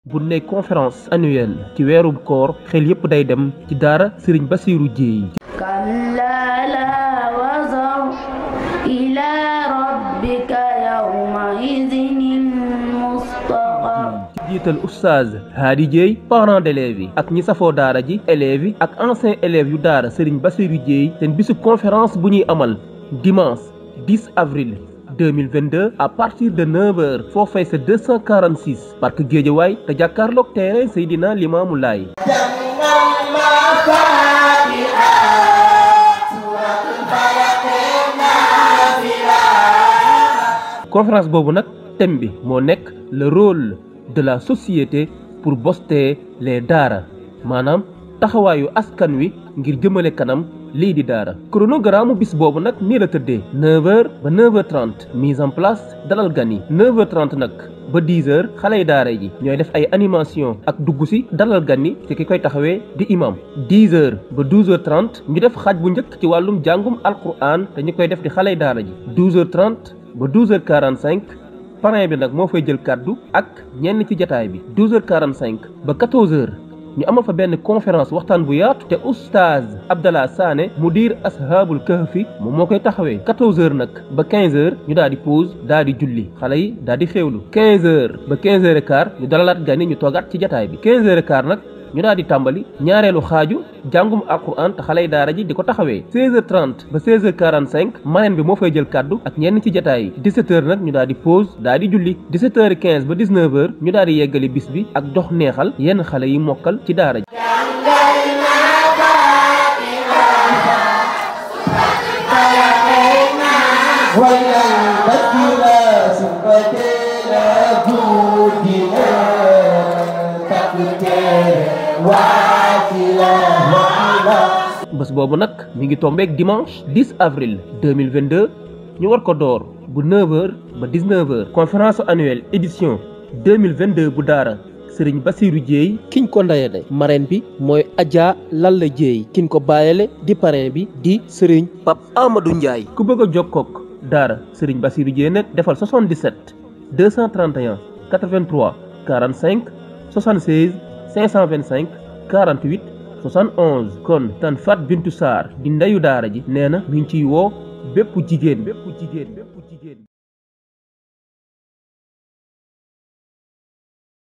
bu ne conférence annuelle ci weeru koor xel yépp day dem ci daara Serigne Bassirou Dieye kallaa laa wazar ilaa rabbika yawma idinil mustaqar jiital oustaz Hadi Dieye parents d'élèves yi ak ñi safoo daara ji élèves yi ak anciens élèves yu daara Serigne Bassirou Dieye seen bisu conférence bu ñuy amal dimanche 10 avril 2022 à partir de 9h foofay sa 246 parc Guédiawaye te jàkkaarloog terrain Seydina Limamou Laye conférence boobu nag thème bi moo nekk le rôle de la société pour booster les daara maanaam taxawaayu askan wi ngir jëmale kanam lii di daara chronogramme bis boobu nag nii la tëddee 9h ba 9h30 mise en place dalal gan yi 9h30 nag ba 10h xale yi daara ji ñooy def ay animation ak dugg si dalal gan yi te ki koy taxawee di imam 10h ba 12h30 ñu def xaaj bu njëkk ci wàllum jàngum alquran te ñu koy def di xale yi daara ji 12h30 ba 12h45 parrain bi nag moo fay jël kàddu ak ñenn ci jataay bi 12h45 ba 14h ñu amal fa benn conférence waxtaan bu yaatu te oustaz Abdallah Sané mudir ashabul kahfi moom moo koy taxawee 14h nag ba 15h ñu daal di pause daal di julli xale yi daal di xéewlu 15h ba 15h15 ñu dalalaat gani ñu toogaat ci jataay bi 15h15 nag ñu daal di tàmbali ñaareelu xaaju jàngum alquran te xale yi daara ji di ko taxawee 16h30 ba 16h45 marraine bi moo fay jël kàddu ak ñenn ci jataay yi 17h nag ñu daal di pause daal di julli 17h15 ba 19h ñu daal di yeggali bis bi ak dox neexal yenn xale yi mokkal ci daara ji bés boobu nag mi ngi tombeek dimanche 10 avril 2022 ñu war ko door bu 9h ba 19h conférence annuelle édition 2022 bu daara Serigne Bassirou Dieye kiñ ko ndayale marraine bi mooy Adja Lalla Dieye kiñ ko bàyyale di parrain bi di Serigne Pape Amadou Ndiaye ku bëgg a jokkook daara Serigne Bassirou Dieye nag defal 77 231 83 45 76 525 48 71 kon tan Fat Bintou Sarr di ndeyu daara ji nee na mi ngi ciy woo bépp jigéen